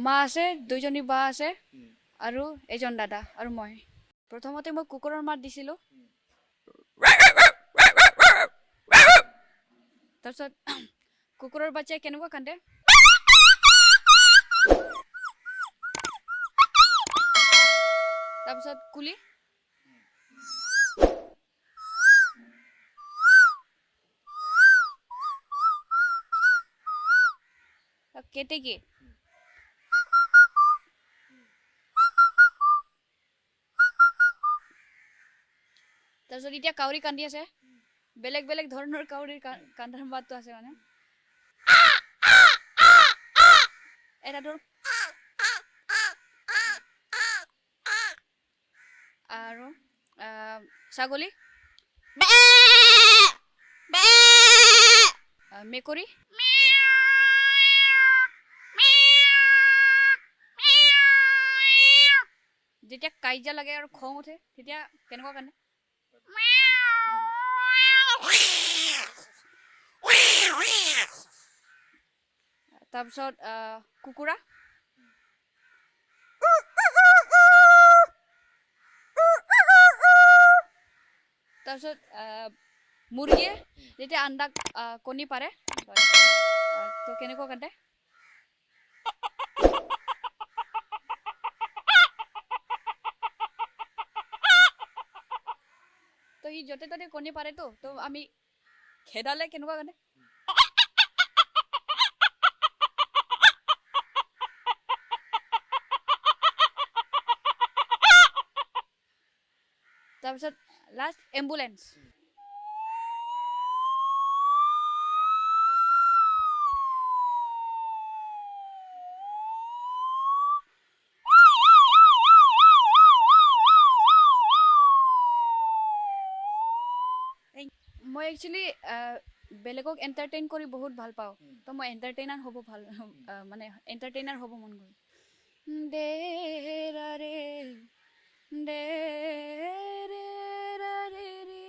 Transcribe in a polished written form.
মা আছে, দুজনী বা আছে আৰু এজন দাদা আৰু মই। প্ৰথমতে মই কুকুৰৰ মাত দিছিলোঁ, তাৰপিছত কুকুৰৰ বাচ্চাই কেনেকুৱা কান্দে, তাৰপিছত কুলি, কেতেকী, তাৰপিছত এতিয়া কাউৰী কান্দি আছে। বেলেগ বেলেগ ধৰণৰ কাউৰীৰ কান্দাৰ মাতটো আছে, মানে এটা ধৰ আৰু ছাগলী, মেকুৰী, যেতিয়া কাজিয়া লাগে আৰু খং উঠে তেতিয়া কেনেকুৱা কান্দে। তাৰপিছত কুকুৰা, তাৰপিছত মুৰ্গীয়ে যেতিয়া আণ্ডা কণী পাৰে তো কেনেকুৱা কান্দে। তো সি য'তে ত'তে কণী পাৰেতো, তো আমি খেদালে কেনেকুৱা কান্দে। তাৰপিছত লাষ্ট এম্বুলেঞ্চ। মই একচুৱেলি বেলেগক এণ্টাৰটেইন কৰি বহুত ভাল পাওঁ, তো মই এণ্টাৰটেইনাৰ হ'ব ভাল, মানে এণ্টাৰটেইনাৰ হ'ব মন গ'ল। দে ৰে দে ৰে ৰে।